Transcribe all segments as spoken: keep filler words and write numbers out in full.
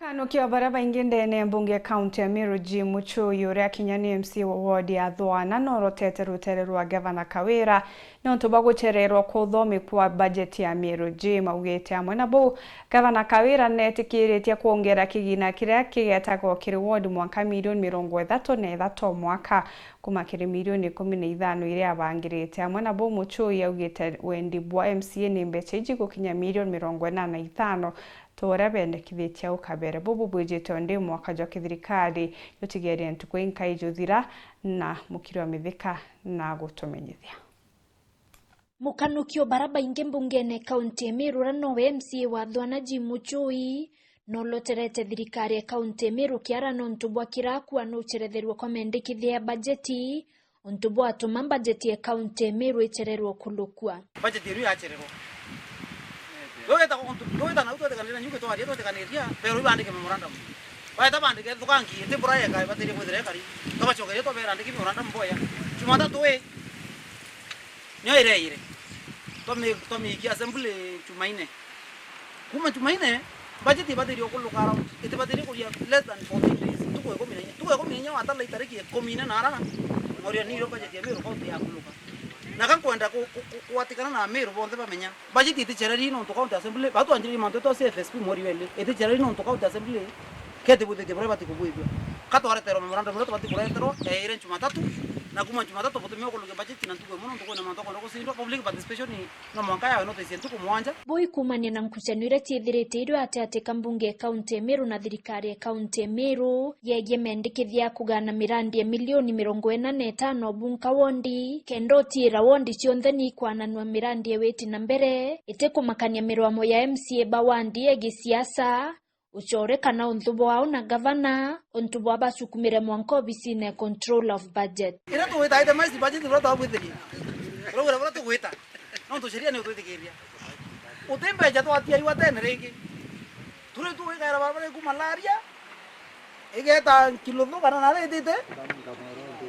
Kanukia baria baingi ndene mbunge kaunti ya Meru, Jim Muchui, uria kinya ni M C A wa ward ya Thwana, norotete rutere rwa Gavana Kawira nontu bwa gucererwa kuthomikwa bajeti ya Meru. Jim augite amwe na buu, Gavana Kawira netikiritie kwongera kigina kiria kigetagwo kiri ward mwanka milioni mirongo ithatu na ithatu o mwaka, kuma kiri milioni ikumi na ithano iria abangirite. Amwe na buu, Muchui augite wendi bwa M C A ni mbeca iji gukinya milioni mirongo ina na ithano, ta uria bendekithitie au kabere. Bubu bwijite o ndi mwaka jwa kithirikari jutigerie ntuku inkai juthira na mukiri wa mithika na gutumenyithia. Mukanukio bara baingi mbungene kaunti ya Meru, uria nowe M C A wa Thwana Jim Muchui, noloterete thirikari ya kaunti ya Meru kiara nontu bwa kirakua nuceretherua kwa mendekithia ya bajeti, untu bwatuma bajeti ya kaunti ya Meru icererwa kulukua. Bajeti iru yacererwa. Tugeta kuntu, tugeta nau twetikaniria, nyuke twaria twetikaniria, pero ibandike memorandum. Baeta bandike thukangi, iti mbura yeka ibatirie kwithira ikari. Twabacokeria twabera andiki memorandum mboya. Jumatatu ii, nio ireire. Twami-, twamiikia assembly Jumaine. Kuma Jumaine, budget ibatirie kuluka around, itibatirie kuria less than fourteen days. Ntuku ikumi na inya. Ntuku ikumi na inya watala itariki ikumi na ina ara, ngoria niro budget ya Meru County ya kuluka. Na ka nkwenda ku-, ku-, ku-, kwatikana na Meru bonthe bamenya. Budget iticereri nontu County Assembly, batu anjiri mantu twa C F S P mweri weli. Iticereri nontu County Assembly ketibwithitie buria ibati kubwithua. Ka twareterwa memorandum buria tubati kureterwa, eire Jumatatu, na kuma Jumatatu butumia ukulukia budget na ntuku imwe nontu kwina mantu akwenda gucindwa, public participation no mwanka yawe notice ntuku mwanja. Bui kumania na nkucanio iria ciithirite irio atiati ka mbunge ya kaunti ya Meru na thirikari ya kaunti ya Meru, yegie mendikithia ya kugana mirandi ya milioni mirongo ina na itano bunka wondi, kenda utiira wondi cionthe ni ikwananua mirandi ya witi na mbere, itikumakania mirwamo ya M C A ba wandi ya gisiasa, ucore kana untu bwao na gavana, untu bwa bacukumire mwanka obisine ya control of budget. Iria tugwita itemized budget, buria twabwithirie. Uraugira buria tugwita. Nontu sheria ni utwitikiria. Uti mbeca twatiaiwa tene ringi. Turi tu wikaira barabara iku malaria, igeta kilo thu kana nari itite?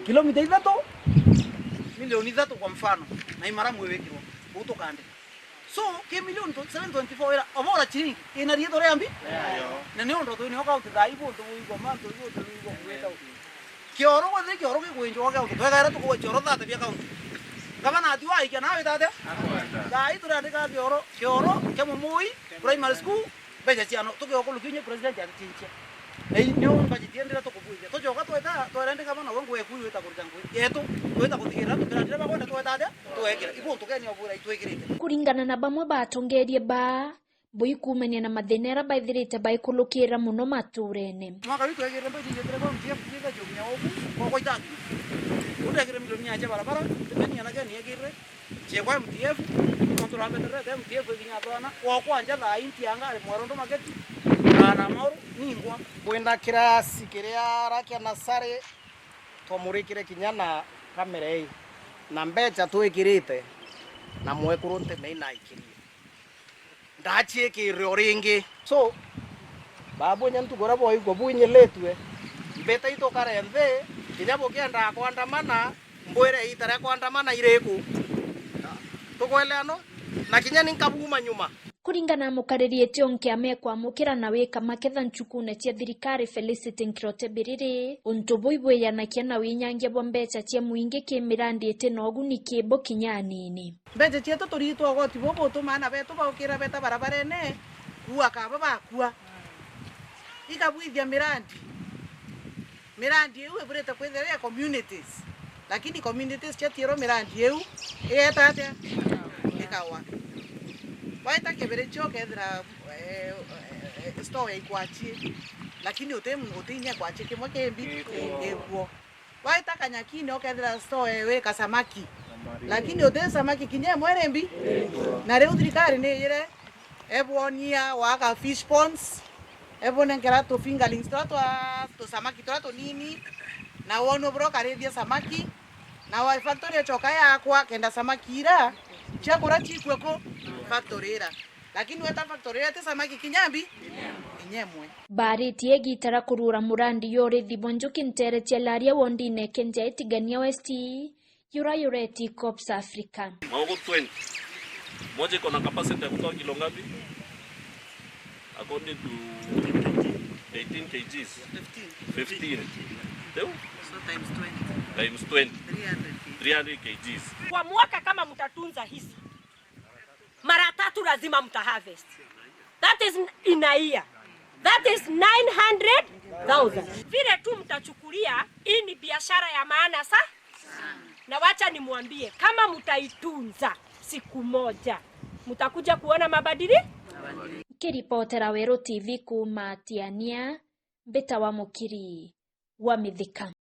Kilomita ithatu, milioni ithatu kwa mfano, na imaramu iwikirwa. Utukande. So, ki milioni seven twenty-four ira, obora chiringi, ina riitwa ria mbi? Na ni untu tu nio kaunti thaa ibu, untu buigwa mantu, ibu untu buigwa kuweta. Kioro gwe, kioro gikwenjwa gwa kaunti. Twekaira tukugwa kioro thate bia kaunti. Gavana ati waikia nawe tate? Thaa ii turandika kioro, kioro kia Mumui Primary School, mbeca ciano, tukiokulukia unye president atitinchia. Na ii nio budget yendire tukubwithia. Tucoka tweta, twerende gavana we ngwe kuyu wita kuruta ngui yetu, twita kuthikirira, tutirandire bagwenda tweta atia? Twekira. Ibu tukeni obwira itwikirite. Kuringana na bamwe batongerie ba, bui kumania na mathina aria baithirite baikulukira mono maturene. Mwaka uyu twekirire mbeca ingi tiri kwa M T F, twitha kiumia oku, kwa kwa itatu. Utekire milioni ya cia barabara, tibeni anake ni ekirire. Ciekwa M T F, nontu rambetererete M T F ikinya atwana, wa kwanja thaa ii ntianga ari Mwerondo Maketi, na Mauru, ningwa. Kwina kirasi kiria ara kia nasari, twamurikire kinya na kamera ii, na mbeca twikirite, na mwekuru ntimei naikirie. Ndaciikirire o ringi. So, babu inya ntuku iria bwaigua bwinyiritue, mbita itukare nthi, kinya bukiendaa kwandamana, mbwire iita ria kwandamana iriku. Tukweleano? Na kinya ni nkabuuma nyuma. Kuringana na mukariri Tionke amekwamukira na wika maketha ncukune cia thirikari Felicity Nkirote Biriri, untu buu ibwiyanakia na winyangia bwa mbeca cia mwingi ki mirandi iti na uguni ki bo kinya anini. Mbeca cietu turiitwa ugoti bubu butumaa ana betu baukira beta barabarene, kuua kaba bakua. Ikabwithia mirandi. Mirandi iu iburite kwithira ya communities. Lakini communities ciatiirwa mirandi iu, igeeta atia? Ikawa. Waita kibiri cio ukethira, eh, eh, store ya ikwachie. Lakini uti, uti inya ikwachie kimwe kimbi? Gikuo. Gikuo. Waita Kanyakine ukethira store wi kasamaki. Lakini uti samaki kinya imwe iri mbi. Na riu thirikari ni iyire ebwonia waka fish ponds, ebwonenkera tu fingerlings turia twa tusamaki turia tunini, na wonwe buria ukarithia samaki, na wa factory icoka yakwa kenda samaki ira ciakura cikue ku factory ira. Lakini weta factory ira ti samaki kinya mbi, kinya imwe. Baaritie igiita ria kuruura murandi ya urithi bwa njuki nteere cia Laria wondine Kenja Itigania West, yura yureti Cops Africa. Magogo twenty. Moja iko na capacity ya kutoa kilo ngapi? According to eighteen kgs. Fifteen. Riu? So times twenty. Times twenty. Three hundred kgs. Three hundred kgs. Kwa mwaka, kama mtatunza hizi, mara tatu lazima mta harvest. That is in a year. That is nine hundred thousand. Vile tu mtachukulia, hii ni biashara ya maana sa-, na wacha nimwambie, kama mtaitunza, siku moja mtakuja kuona mabadili. Nkiripotera Weru T V kuuma Tiania, mbitawa Mukiri wa Mithika.